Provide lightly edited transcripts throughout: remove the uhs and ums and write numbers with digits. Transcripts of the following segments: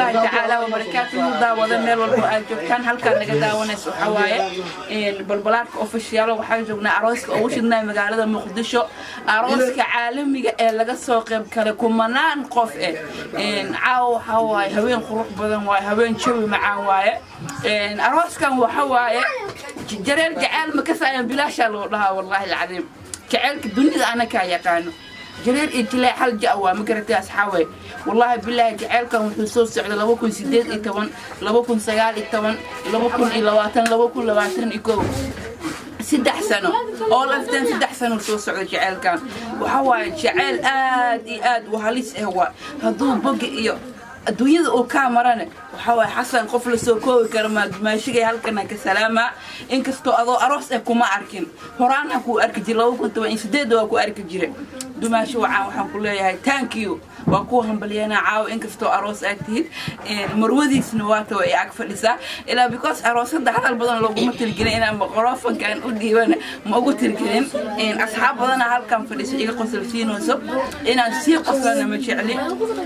Waraxmatullaahi tacaala wabarakaatuhu. Daawada meel walbo aad joogtaan, halkaan naga daawanayso waxaa waaye Balbalaarka Official. Waxaan joognaa arooska ugu shidnaa magaalada Muqdisho, arooska caalamiga ee laga soo qayb galay kumanaan qof eh. Caawa waxaa waaye haween qurux badan waaye, haween jawi macaan waaye. Arooskan waxa waaye jareer jaceyl ma kasaayan, bilaashaa loo dhahaa. Wallaahi alcadiim, jaceylka dunida anakaa yaqaano, jareer iyo jilaa hal ja waa ma garatay, asxaabay? Wallaahi bilaahi, jaceylkan wuxuu soo socday 2018, 2019, 2020, 2021, 3 sano oo lafteen, 3 sano soo socda jaceylkan. Waxaa waaye jaceyl aad iyo aad u halis ah waa hadduu bogi iyo adduunyada uu kaa marane. Waxaa waaye Xasan qof la soo koobi kara maashigay. Halkana ka salaamaa, inkastoo adoo aroos eh kuma arkin, horaana kuu arki jira, 2018 waa ku arki jira. Dumaasho wacaan waxaan ku leeyahay thank you, waa kuu hambalyeena caawa, inkastoo aroos aad tihid. Marwadiisna waata way ag fadhisaa ilaa, because aroosada hadal badan looguma tilgelin inaan microphone-kan u dhiibana ma ugu tilgelin. Asxaab badana halkan fadhiso iga qosolsiinayso, inaan sii qoslana ma jecli.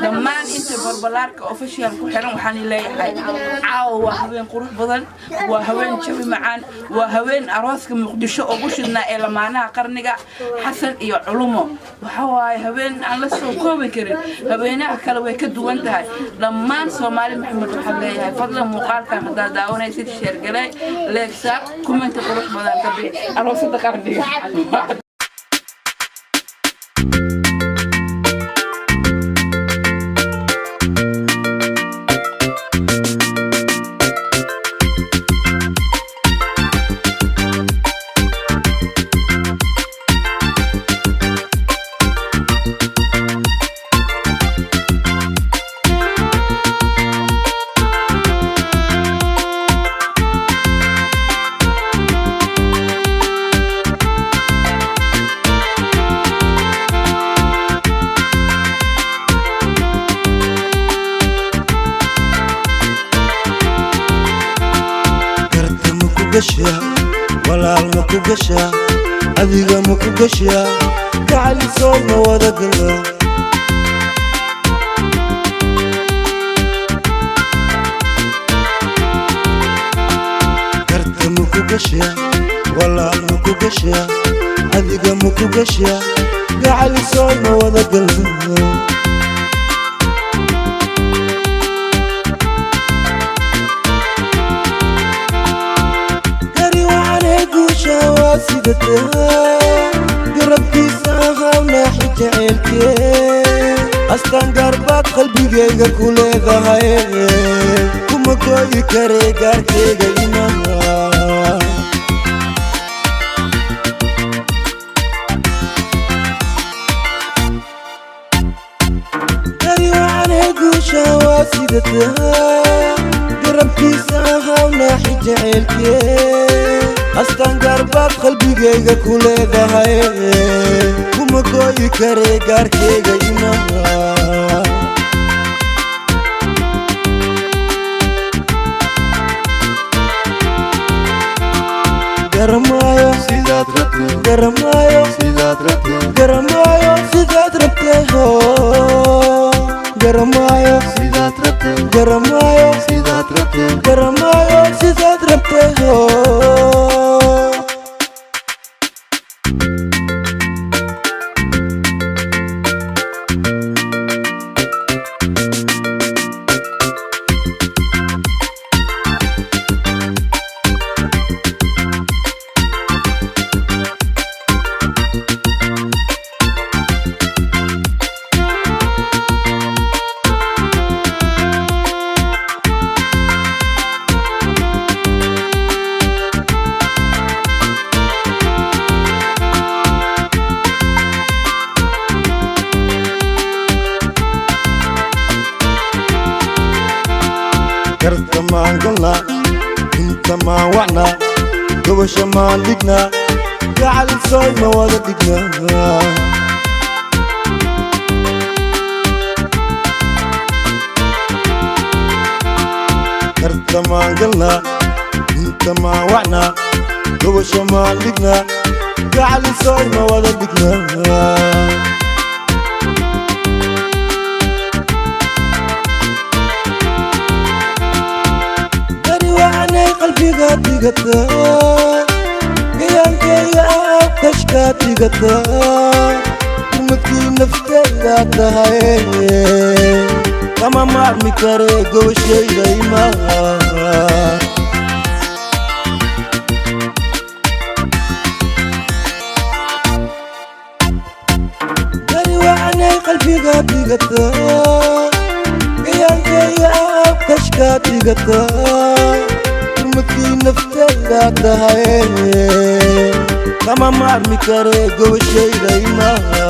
Dhammaan inta Balbalaarka Official ku xiran waxaan leeyahay caawa waa haween qurux badan, waa haween jawi macaan, waa haween arooska Muqdisho ugu shidnaa ee lamaanaha qarniga, Xasan iyo Culumo. Waxa waaye haween aan la soo koobi karin, haweenaha kale way ka duwan tahay. Dhammaan Soomaali Maxamed waxaan leeyahay, fadlan muuqaalkan haddaad daawanaysid share galay, like saar, comment-i qurux badan ka bixi. Aroosada qarniga. Garta ma ku gashaa? Walaal, ma ku gashaa? Adiga ma ku gashaa? Gacalisoo ma wada galaa? Garta ma ku gashaa? Walaal, ma ku gashaa? Adiga ma ku gashaa? Gacalisoo ma wada galaa? Gari waxaanay guusha waa sidataa, garabkiisa ahaw naaxi jaceylkee. Astaan gaarbaad qalbigayga ku leedahay, kuma gooyi kare gaarkayga imaha. Gari waxaanay guusha waa sidataa, garabkiisa ahaw naaxi jaceylkee. Astaan gaarbaad qalbigayga ku leedahay, kuma gooyi kare gaarkayga imaha. Garamaayo Sidaad rabtay. Garamaayo. Sidaad rabtay. Garamaayo sidaad rabtay ho, garamaayo. Sidaad rabtay. Garamaayo. Sidaad rabtay. Garamaayo sidaad rabtay ho. Garta maan galnaa? Inta maan wacnaa? Gobasha maan dhignaa? Gacalisooy ma wada dhignaa? Garta maan galnaa? Inta maan wacnaa? Gobasha maan dhignaa? Gacalisooy ma wada dhignaa? Qalbiga dhigataa, gayaankayga kashkaa dhigataa, umadkii naftayda tahay, kama maarmi kare gobashayda imaha. Dari wacanay qalbiga dhigataa, gayaankayga kashkaa dhigataa, umadkii naftayda tahay, kama maarmi kare gobashayda imaha.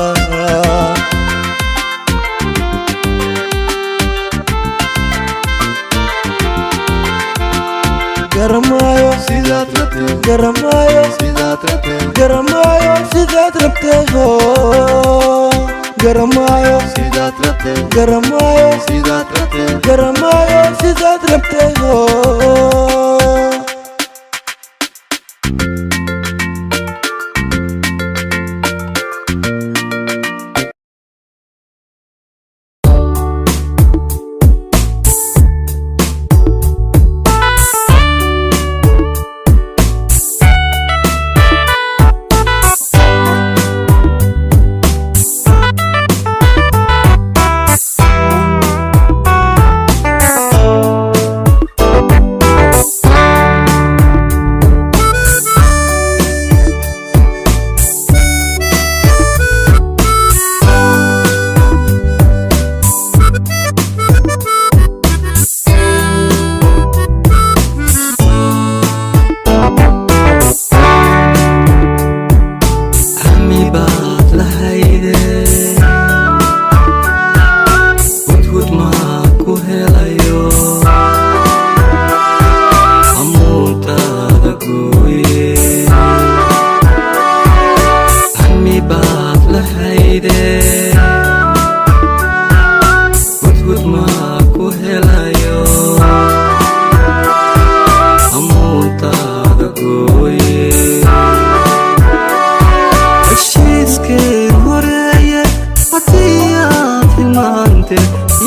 Garamaayo Sidaad rabtee. Garamaayo. Sidaad rabtee. Garamaayo sidaad rabtee hoo, garamaayo. Sidaad rabtee. Garamaayo. Sidaad rabtee. Garamaayo sidaad rabtee hoo. Hami baad lahayde, hudhud maa ku helayo, hamuuntaada gooye. Hami baad lahayde, hudhud maa ku helayo, hamuuntaada gooye. Heshiiskeen horeeye haddii aad hilmaante,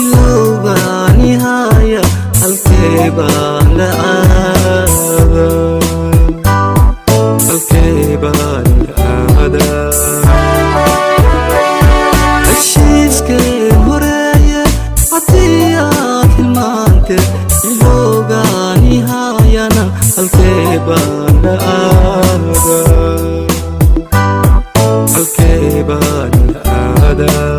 ilowbaanihaya, halkee baan la aadaa? Halkee baan la aadaa? Heshiiskeen horeeye haddii aad hilmaante, ilowgaanihayana, halkee baan la aadaa? Halkee baan la aadaa?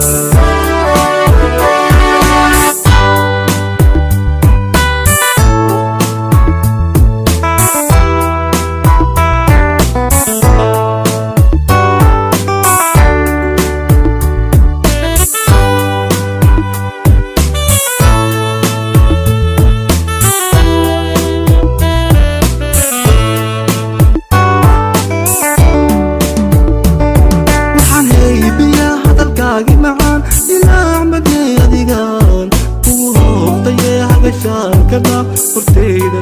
Waxaan haybiyaa hadalkaagi macaan, ilaa madnay adigaan kugu hoobtaye, hagashaan ka dhaaf hortayda.